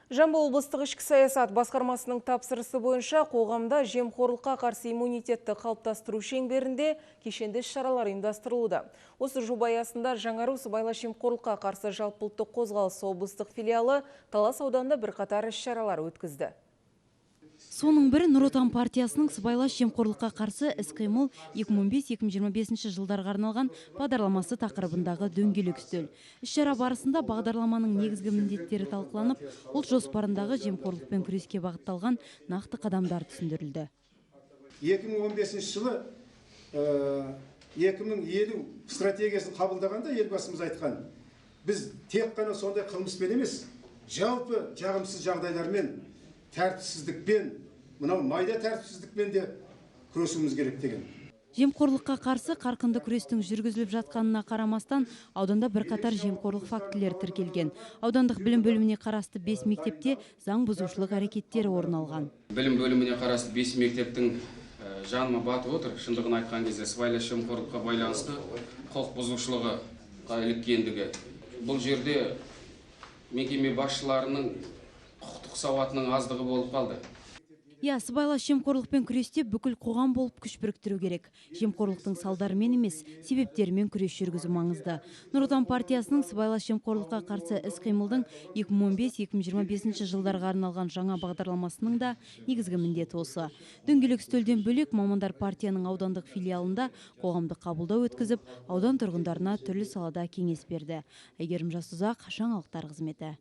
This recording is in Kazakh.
Жамбыл облыстық ішкі саясат басқармасының тапсырысы бойынша қоғамда жемқорлыққа қарсы иммунитетті қалыптастыру шеңберінде кешенді іс-шаралар ұйымдастырылуда. Осы жоба аясында Жаңару сыбайлас жемқорлыққа қарсы жалпыұлттық қозғалыс облыстық филиалы Талас ауданында бірқатар іс-шаралар өткізді. Соның бірі Нұр Отан партиясының сыбайлас жемқорлыққа қарсы іс-қимыл 2015-2025 жылдарға арналған бағдарламасы тақырыбындағы дөңгелек үстел. Іс-шара барысында бағдарламаның негізгі міндеттері талқыланып, ұлт жоспарындағы жемқорлықпен күреске бағытталған нақты қадамдар түсіндірілді. 2015 жылы 2050 стратегиясын қабылдағанда Елбасымыз айтқан, біз тек қана сондай қылмыспен емес, жалпы жағымсыз жағдайлармен, тәртіпсіздікпен, мынау майда тәртіпсіздікпен де күресуіміз керек деген. Жемқорлыққа қарсы қарқынды күрестің жүргізіліп жатқанына қарамастан, ауданда бірқатар жемқорлық фактілері тіркелген. Аудандық білім бөліміне қарасты 5 мектепте заң бұзушылық әрекеттері орын алған. Білім бөліміне қарасты 5 мектептің жаныма батып отыр. Шындығын айтқан кезде сыбайлас жемқорлыққа байланысты құқық бұзушылығы іліккендігі. Бұл жерде мекеме басшыларының құқықтық сауатының аздығы болып қалды. Иә, сыбайлас жемқорлықпен күресте бүкіл қоғам болып күш біріктіру керек. Жемқорлықтың салдарымен емес, себептерімен күрес жүргізу маңызды. Нұр Отан партиясының сыбайлас жемқорлыққа қарсы іс-қимылдың 2015-2025 жылдарға арналған жаңа бағдарламасының да негізгі міндеті осы. Дөңгелек үстелден бөлек мамандар партияның аудандық филиалында қоғамдық қабылдау өткізіп, аудан тұрғындарына түрлі салада кеңес берді. Әйгерім Жасұзақ, жаңалықтар қызметі.